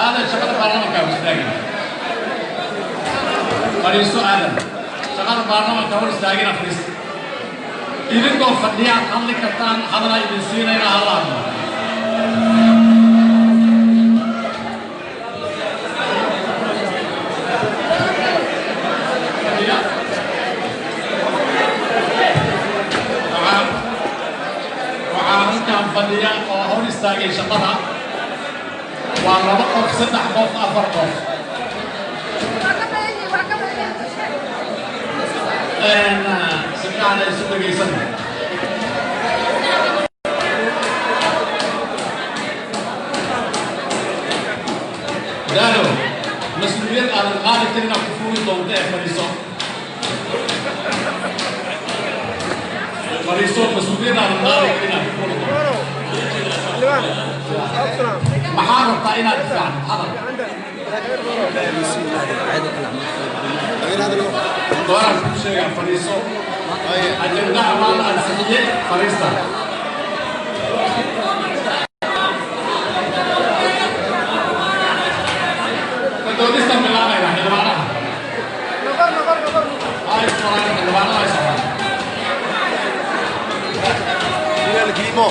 Aadan, shaqada baarlamanka hor istaagin. Fadhiiso, Aadan. Shaqada baarlamanka hor istaagina, fadhiiso. Idinkoo fadhiyaad hadli kartaan, hadalaa idin siinayna, halla hadlo. Fadhiya. Waxaa halkaan fadhiya oo hor istaagay shaqada waa laba qof, saddex qof, afar qof. Si fiican ay isu dhegaysan. Daalo, mas-uuliyad aadan qaadi karin aad ku fuuli doonta ee fadhiiso, fadhiiso. Mas-uuliyad aadan qaadi karin aad ku fuuli doonto. Maxaa rabtaa inaad difaacdo? Hadal dooraan kuu sheegaa, fadhiiso. Ajendaha waa la ansixiyey, fadhiista. Doodistan bilaabayna. Xildhibaanaha ay qoraan, xildhibaanada ay socdaan. Gimo.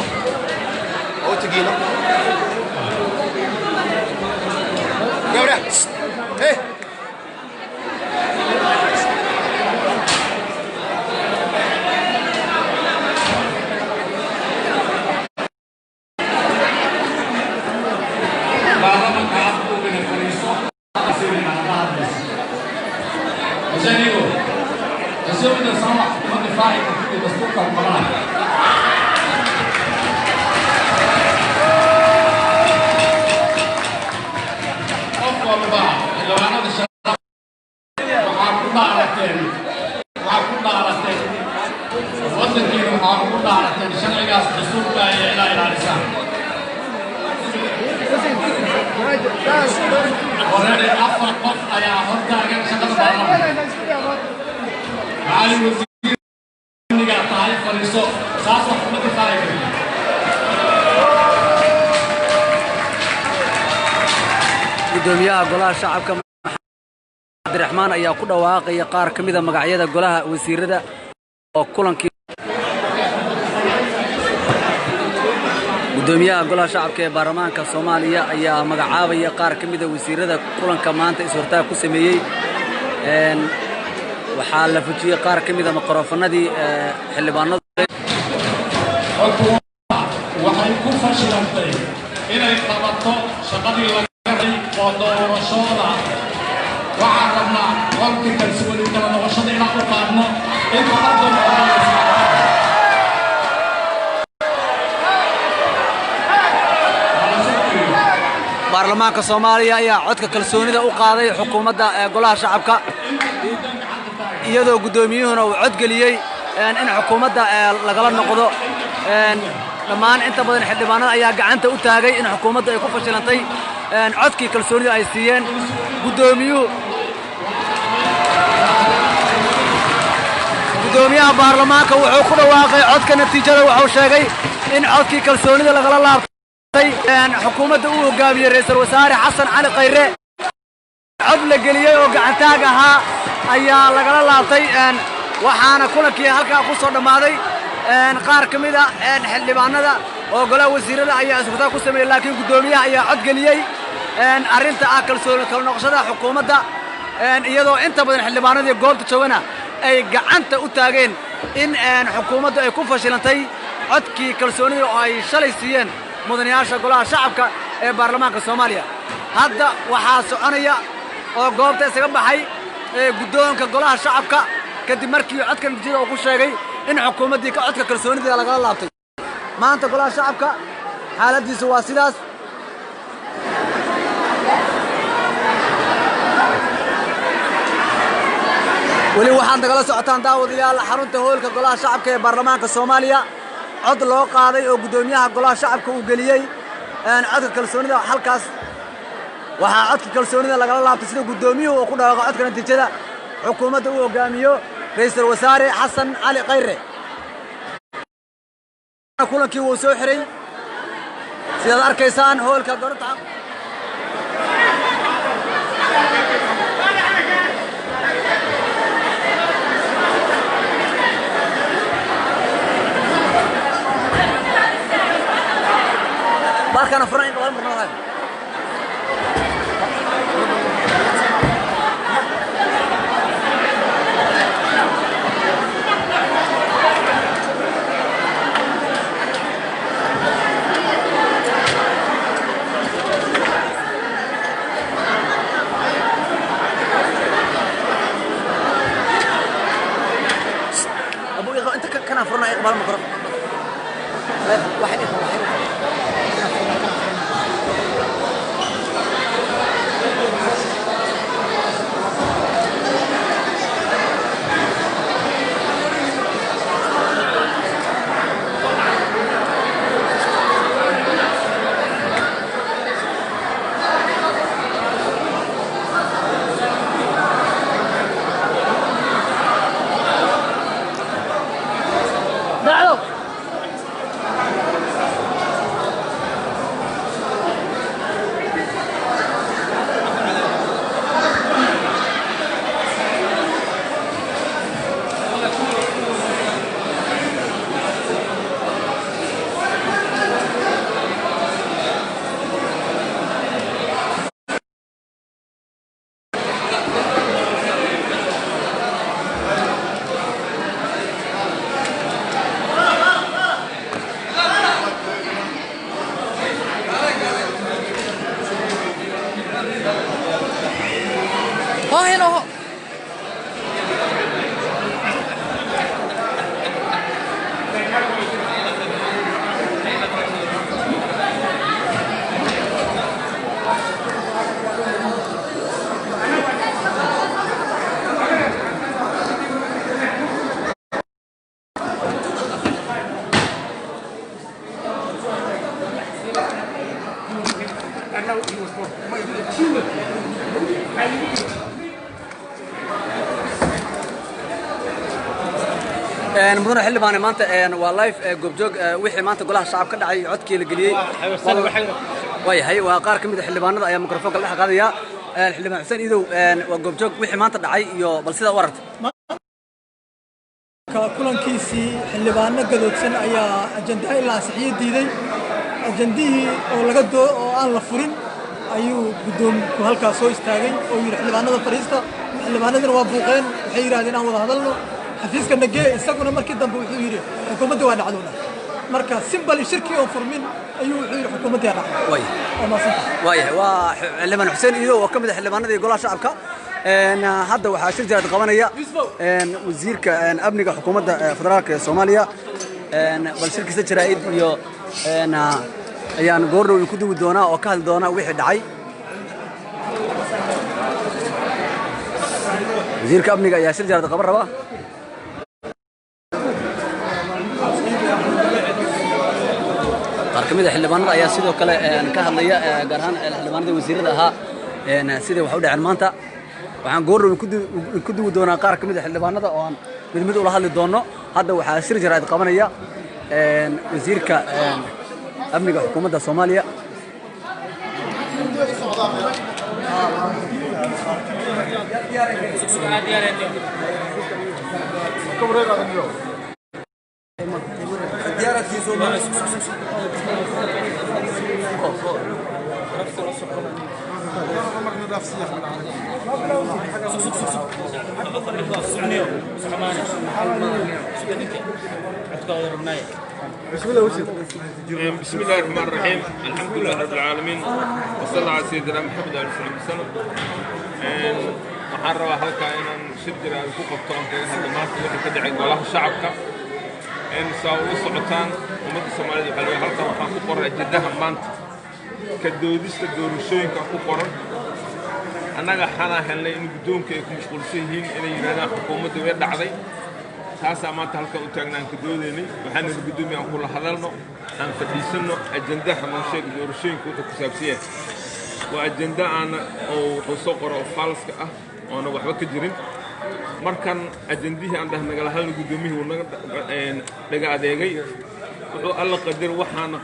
Outro Gino. Gabriel. Hey. Baarlamanka afkuugana, fadhiiso. Siinayna hada hadlaysa. Xuseen Igo, Xuseen widan sama kuma difaaci kartid iyo dastuurka ku qabanaya. Qof walba, xildhibaanada sharaf, waxaa ku dhaarateen waddankiina, waxaa ku dhaarateen sharcigaas dastuurka iyo inaa ilaalisaan. Already afar qof ayaa hortaagan shaqada baarlamanka. Macalin wasiir amnigaa tahay, fadhiiso. Saas wax kuma difaaci kartid. Gudoomiyaha Golaha Shacabka Cabdiraxmaan ayaa ku dhawaaqaya qaar ka mida magacyada golaha wasiirada oo kulankii. Gudoomiyaha Golaha Shacabka ee Baarlamaanka Soomaaliya ayaa magacaabaya qaar ka mida wasiirada kulanka maanta is-hortaag ku sameeyey. Waxaa la fujiyey qaar ka mida mikrofanadii xildhibaanadu. Waxay ku fashilantay inay qabato shaqadii laga rabay oo doorashooda. Waxaan rabnaa qolka kalsooni kala noqoshada inaan u qaadno inta ardan. Baarlamaanka Soomaaliya ayaa codka kalsoonida u qaaday xukuumadda ee Golaha Shacabka, iyadoo guddoomiyuhuna uu codgeliyey in xukuumadda lagala noqdo. Dhammaan inta badan xildhibaanada ayaa gacanta u taagay in xukuumadda ay ku fashilantay codkii kalsoonida ay siiyeen. Guddoomiyaha baarlamaanka wuxuu ku dhawaaqay codka natiijada. Wuxuu sheegay in codkii kalsoonida lagala laabtay xukuumadda uu hogaamiyey Ra'iisul Wasaare Xasan Cali Khayre. Cod la geliyey oo gacantaag ahaa ayaa lagala laabtay, waxaana kulankii halkaa ku soo dhammaaday. Qaar ka mid a xildhibaanada oo golaha wasiirada ayaa is-hortaag ku sameeyey, laakiin guddoomiyaha ayaa cod geliyey arrinta ah kalsooni kala noqoshada xukuumadda, iyadoo inta badan xildhibaanadii goobta joogana ay gacanta u taageen in xukuumaddu ay ku fashilantay codkii kalsoonida oo ay shalay siiyeen mudanayaasha Golaha Shacabka ee Baarlamaanka Soomaaliya. Hadda waxaa soconaya oo goobta isaga baxay guddoonka Golaha Shacabka kadib markii codka natiijada uu ku sheegay in xukuumaddii ka codka kalsoonida lagala laabtay. Maanta Golaha Shacabka xaaladdiisu waa sidaas. Weli waxaad nagala socotaan, daawadayaal, xarunta hoolka Golaha Shacabka ee Baarlamaanka Soomaaliya. Cod loo qaaday oo guddoomiyaha Golaha Shacabka uu geliyey codka kalsoonida halkaas, waxaa codka kalsoonida lagala laabtay, sida guddoomiyuhu uu ku dhawaaqo codka natiijada, xukuumadda uu hogaamiyo Ra'iisul Wasaare Xasan Cali Khayre. Kulankii wuu soo xiray, sidaad arkaysaan hoolka goronta. Hoo heno. Mudane xildhibaane, maanta waa live Goobjoog. Wixii maanta golaha shacab ka dhacay, codkii la geliyey, waayahay, waa qaar ka mid a xildhibaanada ayaa mikrofoonka la dhex qaadaya. Xildhibaan Xuseen Iidow, waa Goobjoog, wixii maanta dhacay iyo bal sidaa u aragtay? Kulankiisii xildhibaano gadoodsan ayaa ajandaha ilaa ansixiyo diiday. Ajandihii oo laga doo oo aan la furin ayuu guddoomku halkaas soo istaagay oo yidhi, "Xildhibaanada fadhiista." Xildhibaanadina waa buuqeen, waxay yidhahdeen, "Aan wada hadalno, xafiiska nagee." Isaguna markii dambe wuxuu yidhi, "Xukuumadda waa dhacdowna." Marka simbali shirkii oon furmin ayuu wuxuu yidhi, "Xukuumaddii aa dhacday." Waa mahadsantahay. Waayahay, waa xildhibaan Xuseen Iidow oo ka mid ah xildhibaanadii golaha shacabka. Hadda waxaa shir jaraad qabanaya wasiirka amniga xukuumadda federaalka ee Soomaaliya. Bal shirkiisa jaraa'id iyo ayaan goordhow ku duwi doonaa oo ka hadli doonaa wixii dhacay. Wasiirka amniga ayaa shir jaraa'id qaban raba. Qaar ka mid a xildhibaanada ayaa sidoo kale ka hadlaya, gaar ahaan xildhibaanada wasiirada ahaa, siday wax u dhaceen maanta. Waxaan goordhow ku duwi doonaa qaar ka mid a xildhibaanada oo aan mid mid ula hadli doono. Hadda waxaa shir jaraa'id qabanaya wasiirka amniga xukuumadda Soomaaliya. بسم الله الرحمن الرحيم، الحمد لله رب العالمين، وصلى الله على سيدنا محمد وعلى اله وسلم. Waxaan rabaa halkaa inaan shir jira aan ku qabto aan kaga hadlo maanta wixii ka dhacay golaha shacabka. Saa ula socotaan ummadda Soomaalida, waxaa leeyahay halkan waxaan ku qoran ajandaha maanta ka doodista doorashooyinka ku qoran. Annaga waxaanaa helnay in guddoonka ay ku mashquulsan yihiin inay yidhahdaan xukuumadda way dhacday. Taasaa maanta halkan u taagnaan ka doodaynay. Waxaan nidhi, "Guddoomiye, aan kula hadalno, aan fadhiisanno, ajandaha noo sheeg doorashooyinka wuxuu ku saabsan yahay." Waa ajanda aana oo wuxuu soo qoro oo faalska ah oona waxba ka jirin. Markan ajandihii aan dhah nagala hadalno, guddoomiyihii wuu naga dhaga adeegay. Wuxuu Alla qadar waxaana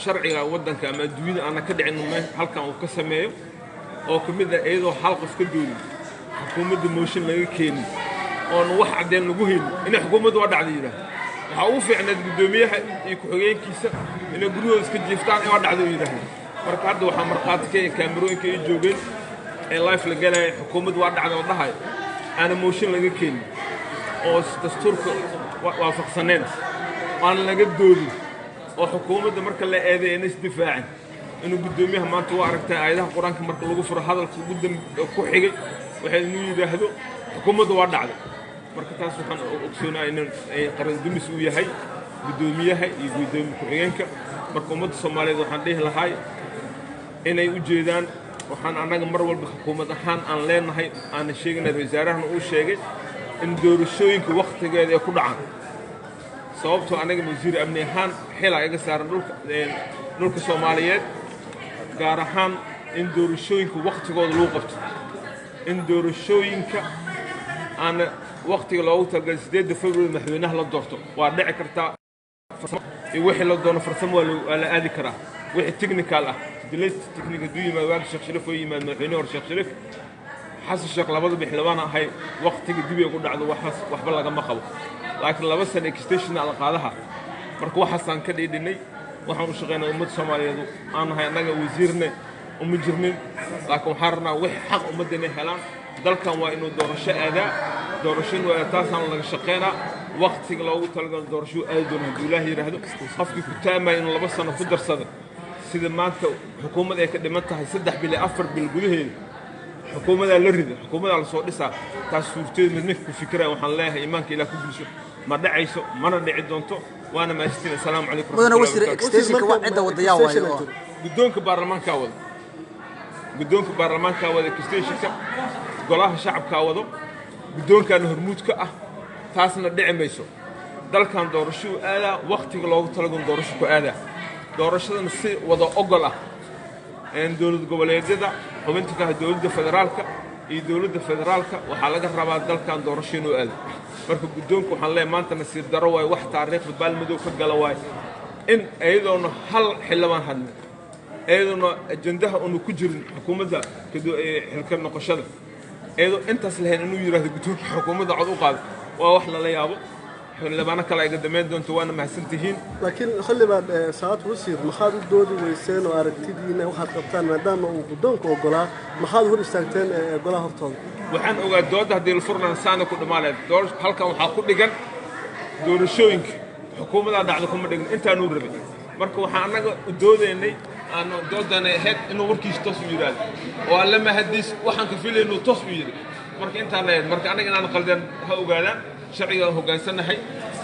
sharciga waddanka ama adduunyada aana ka dhicin halkan uu ka sameeyo, oo ka mid ah iyadoo hal qof ka doodin, xukuumadda mooshin laga keenin, oon wax caddeen lagu helin, inay xukuumadda waa dhacday yidhaah. Waxaa ugu fiicnayd guddoomiyaha iyo ku-xigeenkiisa inay guryahooda iska jiiftaan ee waa dhacday u yidhaahda. Marka hadda waxaa markhaati ka kaamirooyinka ay joogeen ee live la galaya, xukuumadda waa dhacday oo dhahay, aana mooshin laga keenin oo dastuurka waafaqsaneyn, aan laga doodin, oo xukuumadda marka la eeday ayna isdifaacin, inuu guddoomiyaha maanta u aragtay aayadaha Qur-aanka marka lagu furo hadalka ugu ku xigay waxay inuu yidhaahdo, "Xukuumadda waa dhacday." Marka taas waxaan ogsoonahay in qaran dumis uu yahay guddoomiyaha iyo guddoomiye ku-xigeenka. Marka ummadda Soomaaliyeed waxaan dhihi lahay inay u jeedaan, waxaan annaga mar walba xukuumad ahaan aan leenahay, aana sheeganay, wasaarahana uu sheegay in doorashooyinka wakhtigeeda ay ku dhacaan. Sababtoo anaga wasiir amni ahaan xilaa iga saaran dhulka Soomaaliyeed, gaar ahaan in doorashooyinka wakhtigooda lagu qabto, in doorashooyinka aana wakhtiga loogu talagalay 8-da February madaxweynaha la doorto. Waa dhici kartaa iyo wixii la doono farsamo waa la aadi karaa, wixii technical ah, delay technical hadduu yimaado. Waagi Sheekh Shariif oo yimaad, madaxweyne hore Sheekh Shariif, Xasan Sheekh, labadaba xildhibaan ahay, wakhtiga dib ay ku dhacdo, waxaas waxba lagama qabo. Laakiin 2 sano extension alqaadaha, marka waxaasaan ka dhiidhinay. Waxaan u shaqaynaa ummadda Soomaaliyeed aan nahay annaga, wasiirne uma jirnin, laakiin waxaan rabnaa wix xaq ummadda inay helaan. Dalkan waa inuu doorasho aadaa, doorasho waa taasaan laga shaqaynaa. Wakhtiga loogu talagalo doorashuu aadi doono hadduu Ilaah yidhaahdo. Qofkii ku taamaya inuu 2 sano ku darsada, sida maanta xukuumad ay ka dhiman tahay 3 bil iyo 4 bil gudaheeda. Xukuumadaa la rida, xukuumadaa la soo dhisaa, taas suurteed mid ku fikiraya. Waxaan leeyahay iimaanka Ilaah ku bulsho, ma dhacayso mana dhici doonto. Waana mahadsantiin. Assalaamu calaykum. Mudane wasiir, extensionka wax cidda wadayaa waayo oo Guddoonka baarlamaankaa wada, guddoonka baarlamaankaa wada extensionka, golaha shacabkaa wado, guddoonkaana hormuud ka ah. Taasna dhici mayso. Dalkan doorashuu aadaa, wakhtiga loogu talagon doorasho ku aadaa, doorashadana si wada ogol ah dowlad goboleedyada xubinta ka ah dowladda federaalka iyo dowladda federaalka waxaa laga rabaa dalkan doorasho inuu aado. Marka guddoonka waxaan leeyahay, maanta nasiib darro waaye, wax taariikhda baalmadow ka gala waaye, in iyadoona hal xildhibaan hadlin, iyadoona ajandaha uunu ku jirin xukuumadda xilka noqoshada, iyadoo intaas lahayn inuu yidhaahdo guddoonka xukuumadda cod u qaado, waa wax lala yaabo. Xildhibaano kale iga damayn doonto. Waana mahadsantihiin. Laakiin xildhibaan Saad Wasiir, maxaad u doodi weyseen oo aragtidiina waxaad qabtaan maadaama uu guddoonka ogolaa, maxaad hor istaagteen golaha hortooda? Waxaan ogaa doodda haddii la furnan saana ku dhammaanayd. Halkan waxaa ku dhigan doorashooyinka, xukuumadaa dhacda kuma dhigin intaanuu rabin. Marka waxaan annaga u doodaynay, aanu doodanay ahayd inuu warkiisa toos u yidhaahdo, oo alle mahadiis waxaan ka filayay inuu toos u yidhi. Marka intaan lahayd, marka annaga inaan qaldan ha ogaadaan, sharciga aan hoggaansannahay.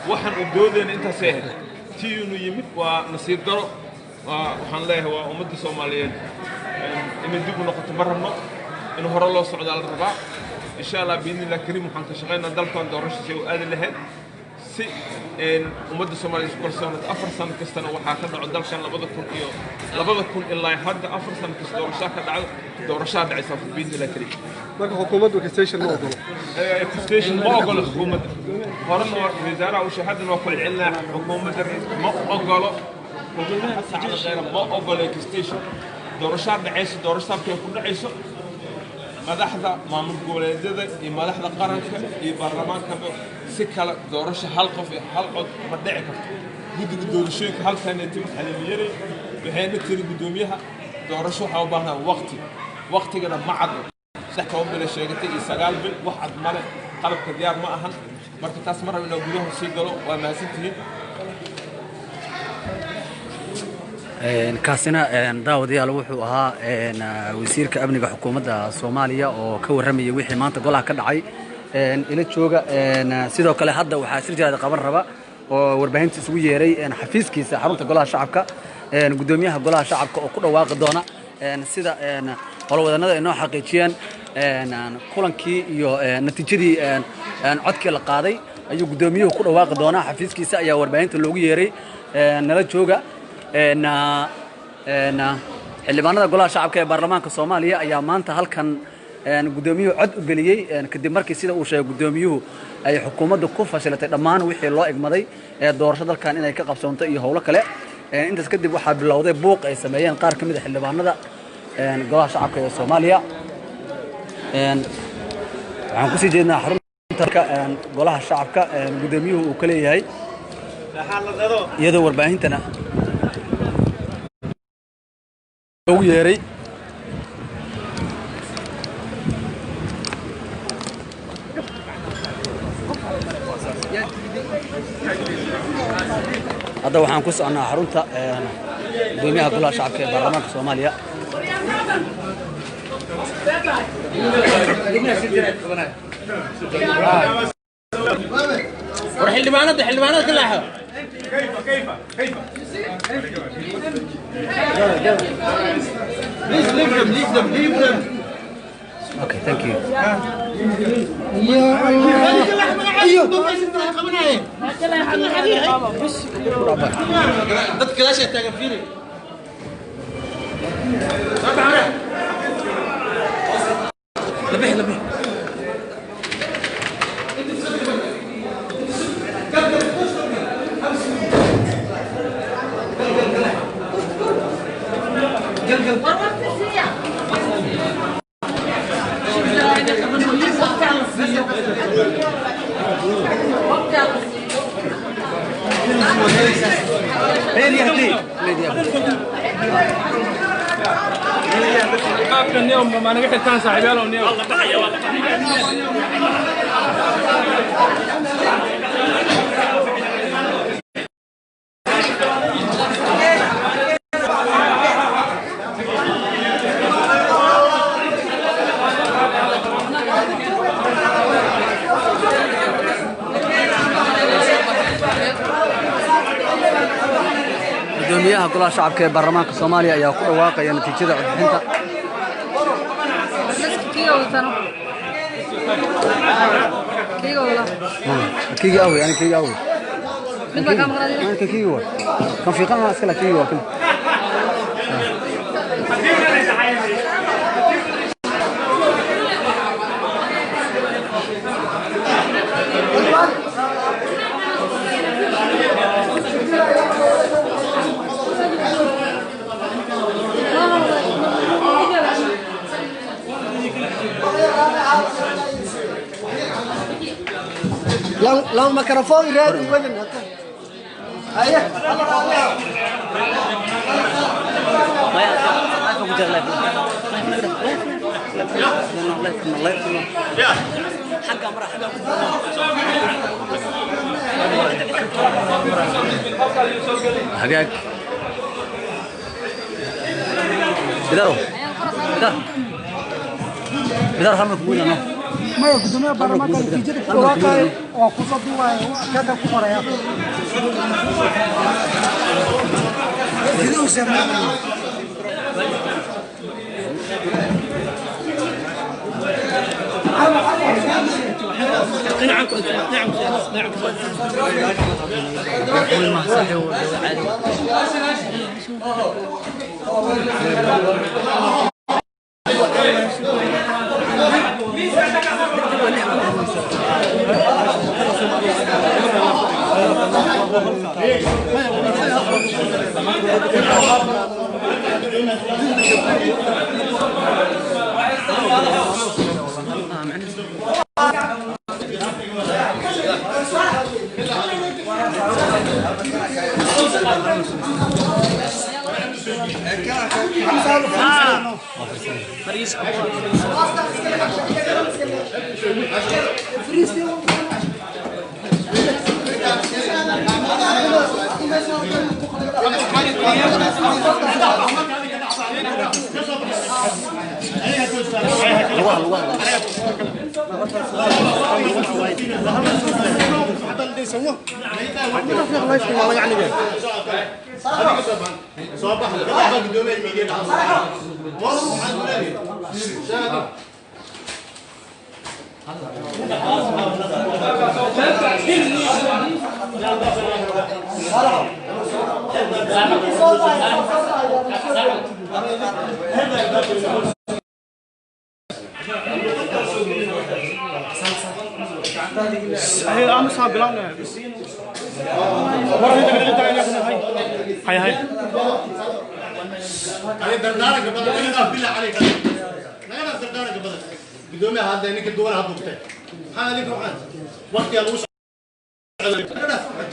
Waxaan u doodaynay intaasay ahayd. Tii inuu yimid waa nasiib daro. Waa waxaan leeyahay, waa ummadda Soomaaliyeed inay dib u noqoto ma rabno, in hore loo socdaa la rabaa. Insha Allah biidnillah kariim waxaan ka shaqaynaa dalkan doorasho si u aadi lahayd, si ummadda Soomaaliya isku kalsoonato. 4 sano kastana waxaa ka dhaco dalkan 2000 iyo 2000 ilaa hadda 4 sano kasta doorashaa ka dhacdo, doorashaa dhacaysa biidnillah kariim. Marka xukuumaddu extension ma ogolo? Extension ma ogolo xukuumadda. Horena waa wasaaraha u haddana waa kula celinaa, xukuumadda ma ogolo. Xasan Cali Khayre ma ogolo extension. Doorashaa dhacayso, doorasho habkay ku dhacayso madaxda maamul goboleedyada iyo madaxda qaranka iyo baarlamaankaba si kale doorasho hal qof iyo hal cod ma dhici karto. Guddiga doorashooyinka halkan ay timid xaliimiyadey, waxayna tiri guddoomiyaha doorasho waxaa u baahnaa waqti, waqtigana ma caddo. 13 bil ay sheegatay iyo 9 bil, wax cad male, qalabka diyaar ma ahan. Marka taas ma rabo inaa gudaha sii galo. Waa mahadsantihiin. Kaasina daawadayaal wuxuu ahaa wasiirka amniga xukuumadda Soomaaliya oo ka warramayay wixii maanta golaha ka dhacay. Ila jooga. Sidoo kale hadda waxaa shir jaraa'id qaban raba oo warbaahinta isugu yeeray xafiiskiisa xarunta golaha shacabka guddoomiyaha golaha shacabka oo ku dhawaaqi doona, sida howlwadanada ay noo xaqiijiyeen, kulankii iyo natiijadii codkii la qaaday ayuu guddoomiyuhu ku dhawaaqi doonaa. Xafiiskiisa ayaa warbaahinta loogu yeeray. Nala jooga. Xildhibaanada golaha shacabka ee baarlamaanka Soomaaliya ayaa maanta halkan guddoomiyuhu cod u geliyey kadib markii, sida uu sheegay guddoomiyuhu, ay xukuumaddu ku fashilatay dhammaan wixii loo igmaday ee doorasho dalkan inay ka qabsoonto iyo howlo kale. Intaas kadib waxaa bilowday buuq ay sameeyeen qaar ka mid a xildhibaanada golaha shacabka ee Soomaaliya. Waxaan kusii jeednaa xarunta golaha shacabka guddoomiyuhu uu ka leeyahay, iyadoo warbaahintana ugu yeeray. Hadda waxaan ku soconnaa xarunta gudoomiyaha golaha shacabka ee baarlamaanka Soomaaliya. War xildhibaanada, xildhibaanada ka leexo. Please leave them, leave them, leave them. Okay, thank you. يا الله، dadka gadaasha taagan fiiri. Labix labix. Albaabka neom ma naga xirtaan saaxiibayaal oo neom. Gudoomiyaha Golaha Shacabka ee Baarlamaanka Soomaaliya ayaa ku dhawaaqaya natiijada codbixinta. Keyga wadatano, keyga wada. Keyga awey, ani keyga awey. Mid baa kaa maqan adiga. Kan keyga waa kan fiiqan, waa iskala keyga waa kan. لو ميكروفون رادي وين ايه. Hagaag bidaro, bidar, bidar, hal mar kugu no. Maya, gudoomiyaha baarlamaanka natiijada ku dhawaaqaya waa ku soo duubaya, kada ku qoraya.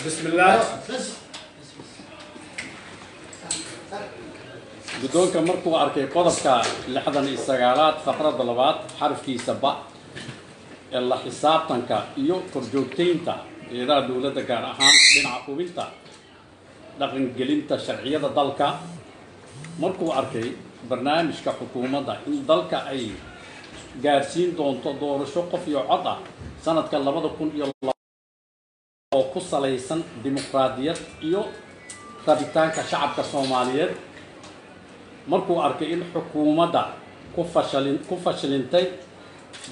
بسم الله. Guddoonka markuu arkay qodobka 69aad faqradda labaad xarafkiisa ba ee la xisaabtanka iyo korjoogteynta hay'adaha dowladda, gaar ahaan dhinaca hubinta dhaqangelinta sharciyada dalka. Markuu arkay barnaamijka xukuumadda in dalka ay gaarsiin doonto doorasho qof iyo cod ah sanadka 2000 iyo oo ku salaysan dimuqraadiyad iyo rabitaanka shacabka Soomaaliyeed. Markuu arkay in xukuumadda ku fashilintay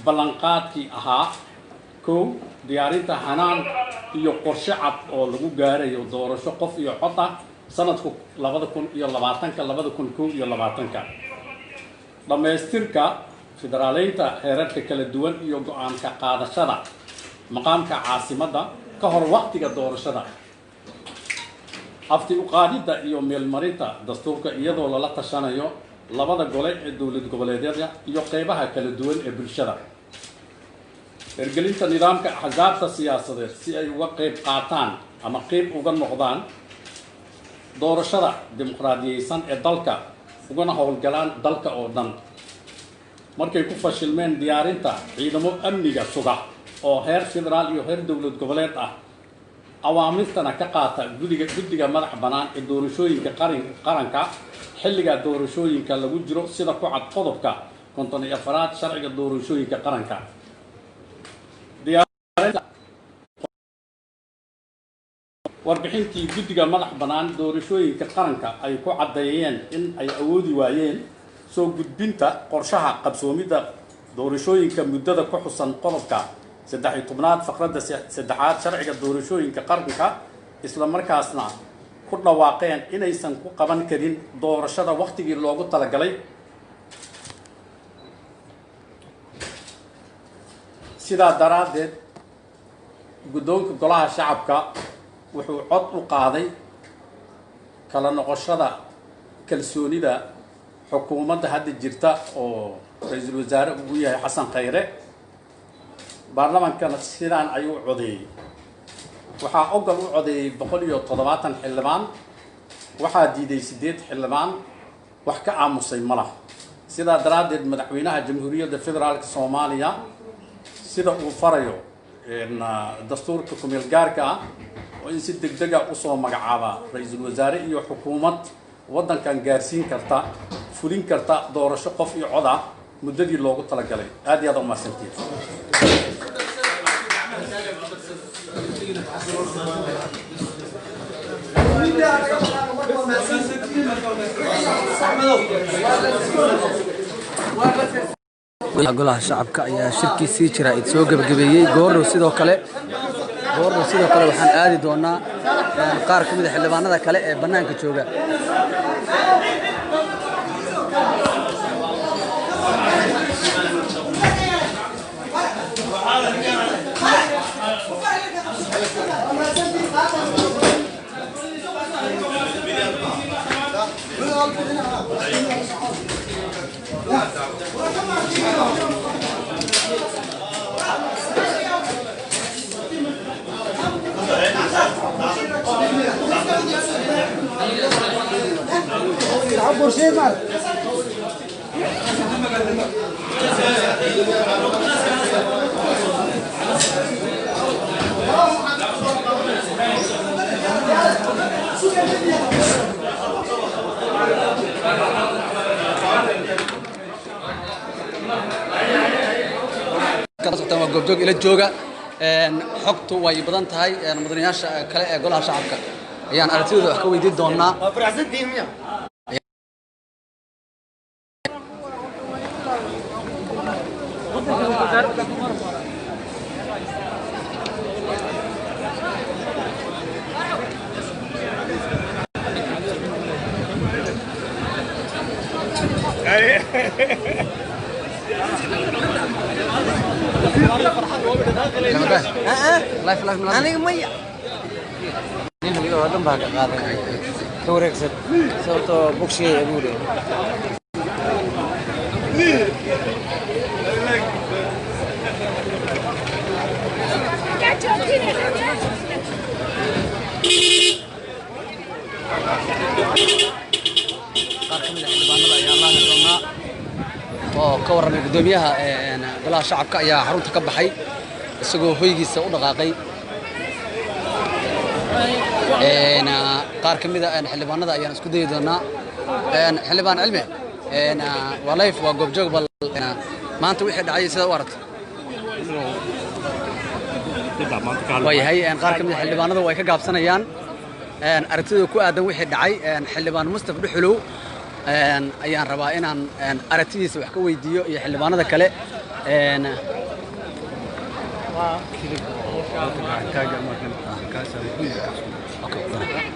ballanqaadkii ahaa kow, diyaarinta hanaan iyo qorshe cad oo lagu gaarayo doorasho qof iyo cod ah sanadku 2020-ka, 2021-ka, dhammaystirka federaaleynta heerarka kala duwan iyo go'aanka qaadashada maqaamka caasimadda ka hor waqtiga doorashada, afti u qaadidda iyo meelmarinta dastuurka iyadoo lala tashanayo labada gole ee dowlad goboleedyada iyo qeybaha kala duwan ee bulshada, hirgelinta nidaamka axsaabta siyaasadeed si ay uga qeyb qaataan ama qeyb uga noqdaan doorashada dimuqraadiyeysan ee dalka ugana howlgalaan dalka oo dhan. Markay ku fashilmeen diyaarinta ciidamo amniga suga oo heer federaal iyo heer dowlad goboleed ah, awaamirtana ka qaata guddiga madax bannaan ee doorashooyinka qaranka xilliga doorashooyinka lagu jiro, sida ku cad qodobka 54aad sharciga doorashooyinka qaranka. Diyaarinta Warbixintii guddiga madax bannaan doorashooyinka qaranka ay ku caddeeyeen in ay awoodi waayeen soo gudbinta qorshaha qabsoomidda doorashooyinka muddada ku xusan qodobka 13aad faqradda 3aad sharciga doorashooyinka qaranka, isla markaasna ku dhawaaqeen inaysan ku qaban karin doorashada wakhtigii loogu talagalay. Sidaa daraaddeed, guddoonka Golaha Shacabka wuxuu cod u qaaday kala noqoshada kalsoonida xukuumadda hadda jirta oo ra-iisul wasaare ugu yahay Xasan Khayre. Baarlamaankana sidaan ayuu codeeyey: waxaa ogol u codeeyey 170 xildhibaan, waxaa diiday 8 xildhibaan, wax ka aamusay ma laha. Sidaa daraaddeed, Madaxweynaha Jamhuuriyadda Federaalka Soomaaliya, sida uu farayo dastuurka kumeel gaarka ah, oo in si deg dega usoo magacaabaa ra-iisul wasaare iyo xukuumad waddankan gaarsiin karta, fulin karta doorasho qof iyo cod ah muddadii loogu talagalay. Aad iyo aad umahadsantiid. Golaha Shacabka ayaa shirkiisii jaraa'id soo gebagabeeyey goordhow. Sidoo kale waxaan aadi doonaa qaar ka mid a xildhibaanada kale ee bannaanka jooga. Waa Goobjoog ila jooga. Xogtu way badan tahay. Mudanayaasha kale ee Golaha Shacabka ayaan aragtidooda wax ka weydiin doonaa. Waa faraxsantihiin miya? Aniga maya. Nin oo dhan baa ka qaadanay, ka wareegsan, sababtoo bogsigay abuure. Qaar ka mid a xildhibaanada ayaan la hadli doonaa oo ka warramay. Guddoomiyaha Golaha Shacabka ayaa xarunta ka baxay isagoo hoygiisa u dhaqaaqay. Qaar ka mid a xildhibaanada ayaan isku dayi doonaa. Xildhibaan Cilmi, waa live, waa Goobjoog. Bal maanta wixii dhacay sida u aragto? Waayahay, qaar ka mid a xildhibaanada way ka gaabsanayaan aragtidooda ku aadan wixii dhacay. Xildhibaan Mustaf Dhuxulow ayaan rabaa inaan aragtidiisa wax ka weydiiyo iyo xildhibaanada kale. Okay.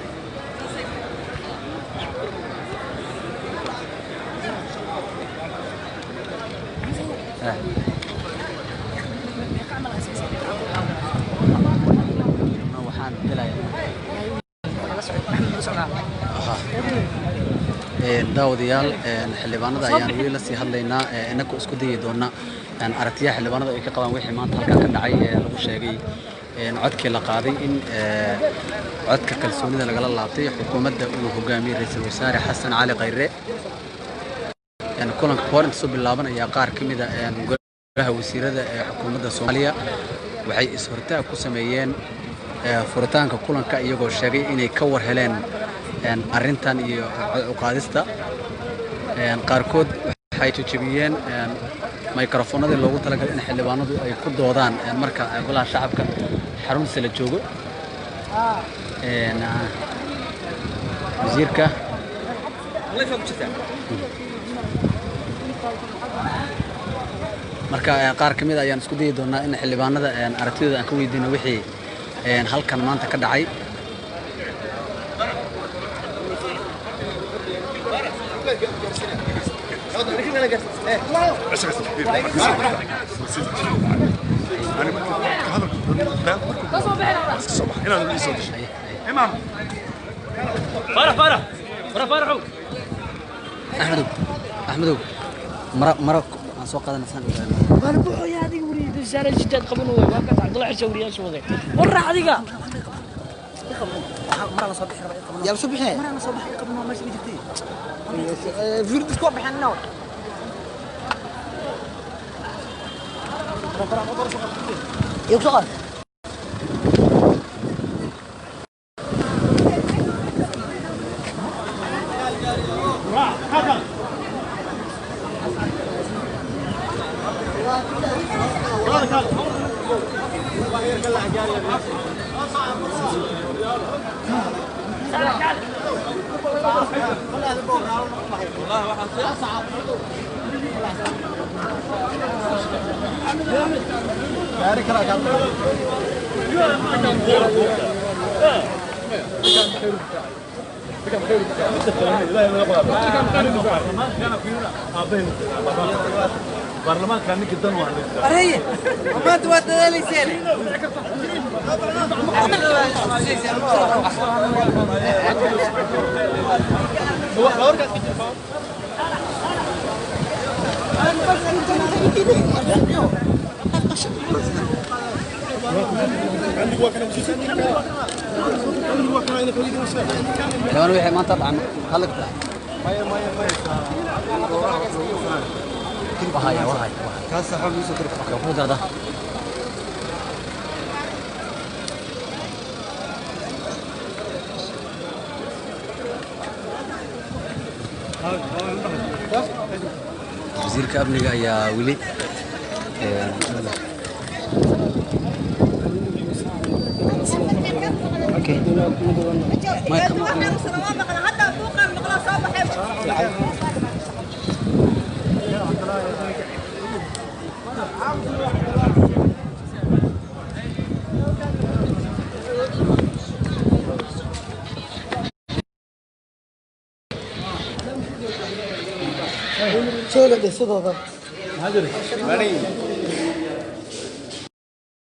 Waxaan gelayaa. Daawadayaal, xildhibaanada ayaan weli la sii hadlaynaa, innagoo isku dayi doona aragtiyaha xildhibaanada ay ka qabaan wixii maanta halkan ka dhacay ee lagu sheegay codkii la qaaday in codka kalsoonida lagala laabtay xukuumadda uu hogaamiyey Ra-iisul Wasaare Xasan Cali Khayre. Kulanka kahor inta soo bilaaban ayaa qaar ka mid a golaha wasiirada ee xukuumadda Soomaaliya waxay is-hortaag ku sameeyeen furitaanka kulanka, iyagoo sheegay inay ka war heleen arrintan iyo cod u qaadista. Qaarkood waxay jejebiyeen mikrofoonadii loogu talagalay in xildhibaanadu ay ku doodaan marka Golaha Shacabka xaruntiisa la joogo. Wasiirka. Marka qaar ka mid ayaan isku dayi doonaa in xildhibaanada aragtidooda aan ka weydiino wixii halkan maanta ka dhacay. Axmedow, Axmedow, mara mara aan soo qaadanaysan. Waan buuxoya adiga wariye wasaare jidaad qaban way waa kaas Cabdullahi Xisho wariyaasha waday war adiga. Mara la soo bixi rabaa. Yaa soo bixinaya? Mara la soo bixi qabno meesha ma jirtay. Firdis ku bixinno. Iyo soo qaad. Areye, maanta waad dadaalayseen. Xildhibaan, wixii maanta dhacay hadla kartaa. Wahaya, wahaya. Kaas saxo miiso kor. Okay, ku darda. Wasiirka amniga ayaa weli okay. Sheega dhe sidooda.